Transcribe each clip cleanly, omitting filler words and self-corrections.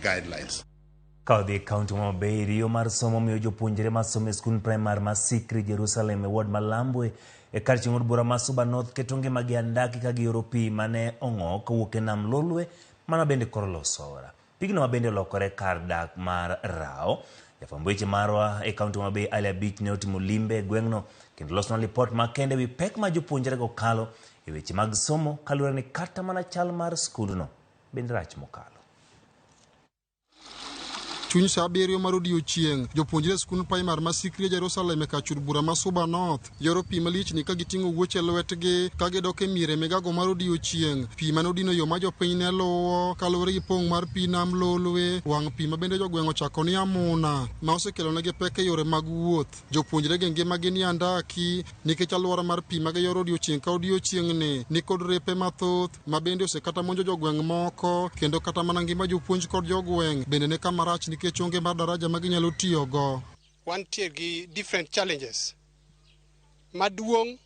Guidelines. Ka odhi e kaunti ma Homa Bay, riyo mar somo miyo jopuonjre ma somo e skund primar ma Sikri Jerusalem e ward ma Lambwe e kar chieng' od bura ma Suba North keto ngimagi andaki ka giyoro pi mane ong'ok kowuok e nam Lolwe mana bende koro loso aora. Pigno ma bende olokore kar dak mar rao. Jafwamb weche marwa e kaunti ma Homa Bay Ali Abich ne otimo limbe e gweng'no kendo losonwa lipot makende e wi pek ma jopuonjrego kalo e weche mag somo kaluwore ni kata mana chal mar skundno bende rach mokalo. Chuny saa 7 mar odiochieng', jopuonjre e skund primar ma Sikri Jerusalem e kach od bura ma Suba North yoro pi malichni ka giting'o wuoche e lwetgi ka gidok e mier e migago mar odiochieng'. Pi mane odino yo ma jopiny ne luwo kaluwore gi pong' mar pi nam Lolwe, wang' pi ma bende jogweng' ochako ni Amuna, ma osekelonegi pek e yore mag wuoth. Jopuonjre gi ngimagi ni andaki nikech alwora mar pi ma giyoro odiochieng' ka odiochieng'ni nikod repe mathoth ma bende osekata monjo jogweng' moko kendo kata mana ngima jopuonj kod jogweng' bende ni kama rach nikech onge mar daraja ma ginyalo tiyogo. Wantie gi different challenges. Maduong'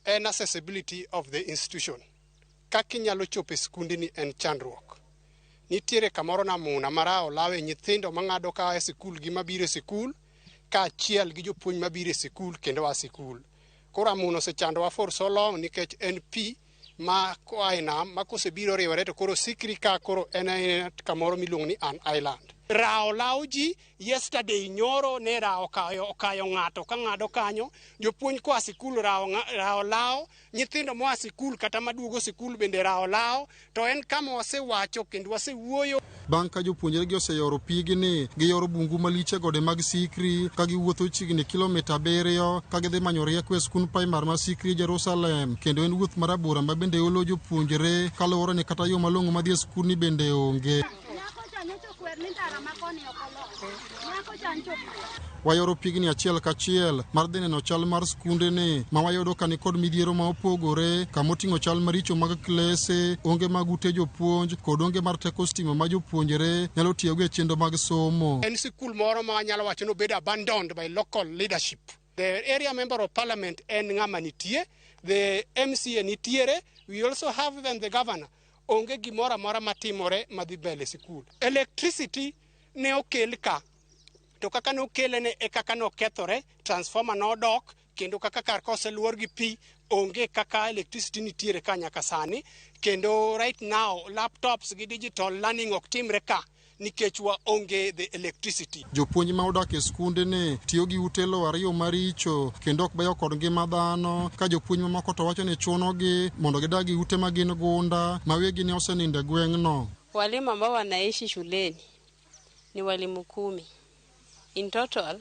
en accessibility of the institution. Kaka inyalo chopo e skundni en chandruok. Nitiere kamoro namuna ma rawo lawe nyithindo mang'ado ka e sikul gi mabiro e sikul kaachiel gi jopuonj mabiro e sikul kendo a sikul. Koro amuna osechandowa for so long nikech en pi ma koa e nam ma kosebiro riwore to koro sikri ka koro en aena kamoro miluongo ni an island. Rawo lawo ji yesterday nyoro ne rawo okayo ng'ato ka ng'ado kanyo, jopuonj koa sikul rawo lawo, nyithindo moa sikul kata maduogo sikul bende rawo lawo, to en kama wasewacho kendo wasewuoyo. Bang' ka jopuonjre gi oseyoro pigni, giyoro bungu malich e gode mag Sikri ka giwuotho chiegni kilomita 7 ka gidhi manyo rieko e skund primar ma Sikri Jerusalem, kendo en wuoth marabora ma bende olo jopuonjre kaluwore ni kata yo malong'o madhi e skundni bende onge. Wayoro pigni achiel kachiel mar dhi neno chal mar skundeni ma wayudo ka nikod midhiero ma opogore, kama oting'o chal maricho mag klese, onge mag ute jopuonj kod onge mar teko stima ma jopuonjre nyalo tiyogo e chenro mag somo. En sikul moro ma wanyalo wacho ni obedo abandoned by local leadership. The area member of parliament en ng'ama nitie, the MCA nitiere, we also have even the governor. Onge gimoro amora matimore madhi mbele sikul. Electricity ne okel ka, to kaka ne okele ne e kaka ne okethore, transformer nodok, kendo kaka kar ka oseluor gi pi, onge kaka electricity nitiere ka nyaka sani, kendo right now laptops gi digital learning ok timre ka nikech wa onge the electricity. Jopuonj ma odak e skundni tiyo gi ute lowo ariyo maricho kendo ok beyo kod ngima dhano, ka jopuonj mamoko to wacho ni chunogi mondo gidag e ute ma gin gunda ma weggi ne osenindo e gweng'no. Walimu ambao wanaishi shuleni ni walimu 10 in total,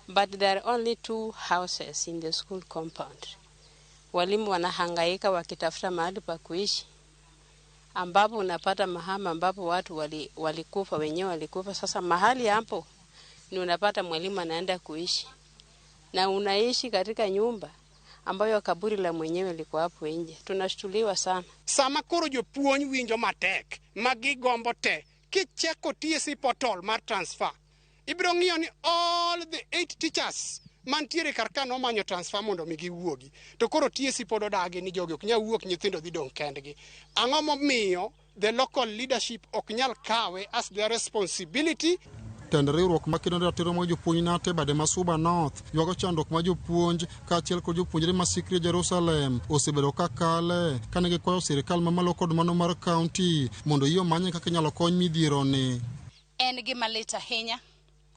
but there are only 2 houses in the school compound. Walimu wanahangaika wakitafuta mahali pa kuishi, ambapo unapata mahama ambapo watu walikufa, wenyewe walikufa. Sasa mahali hapo ni unapata mwalimu anaenda kuishi, na unaishi katika nyumba ambayo kaburi la mwenyewe liko hapo nje. Tunashtuliwa sana. Sama koro jopuonj winjo matek ma gigombo te, kicheko TSC portal mar transfer, ibiro ng'iyo ni all the 8 teachers mantiere kar ka nomanyo transfer mondo mi giwuogi. To koro TSC pod odagi ni jogi ok nyal wuok, nyithindo dhi dong' kendgi. Ang'o momiyo the local leadership ok nyal kawe as their responsibility? Tend riwruok makedo ne ratiro mag jopuonj Nate bade ma Suba North ywago chandruok ma jopuonj kaachiel kod jopuonjre ma Sikri Jerusalem osebedo ka kale kane gikwayo sirikal mamalo kod mano mar kaunti mondo yie omanye kaka inyalo kony midhieroni. En gima lit ahinya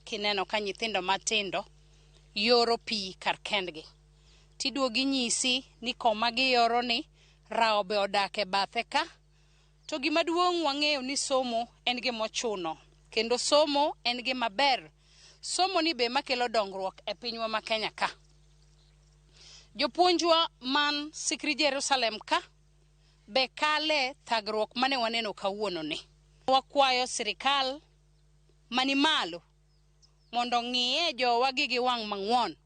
kineno ka nyithindo matindo yoro pi kar kendgi. Tiduogo inyisi ni koma giyoro ni rao be odak e bathe ka. To gima duong' wang'eyo ni somo en gima ochuno, kendo somo en gima ber. Somo ni be makelo dongruok e pinywa ma Kenya ka. Jopuonjwa man Sikri Jerusalem ka be kale thagruok mane waneno kawuono ni. Wakwayo sirikal mani malo mondo ong'iye jowa gi gi wang' mang'won,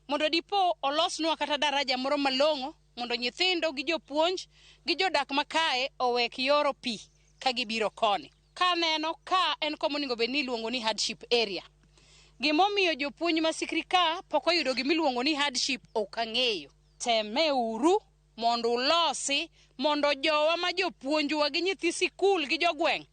mondo dipo olosnwa kata daraja moro malong'o mondo nyithindo gi jopuonj gi jodak makae owek yoro pi ka gibiro koni. Kaneno ka en koma onego bed ni iluongo ni hardship area. Gimomiyo jopuonj ma Sikri ka pok oyudo gimiluongo ni hardship ok ang'eyo. Temeuru mondo ulosi mondo jowa ma jopuonjwa gi nyithi sikul gi jogweng'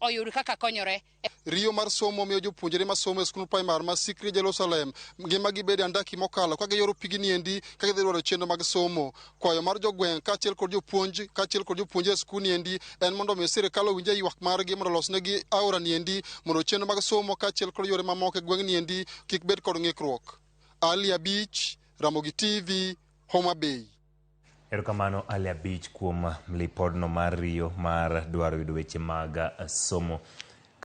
oyud kaka konyore. Riyo mar somo miyo jopuonjre masomo e skund primar ma Sikri Jerusalem ngimagi bedo e andaki mokalo ka giyoro pigni endi ka gidhi dwaro chenro mag somo. Kwayo mar jogweng' kaachiel kod jopuonj kaachiel kod jopuonjre e skund endi en mondo omi sirikal owinj e ywak margi mondo olosnegi aora ni endi mondo chenro mag somo kaachiel kod yore mamoko e gweng'ni endi kik bed kod ng'ikruok. Ali Abich, Ramogi TV, Homa Bay. Erokamano Ali Abich kuom lipodno mar riyo mar dwaro yudo weche mag somo.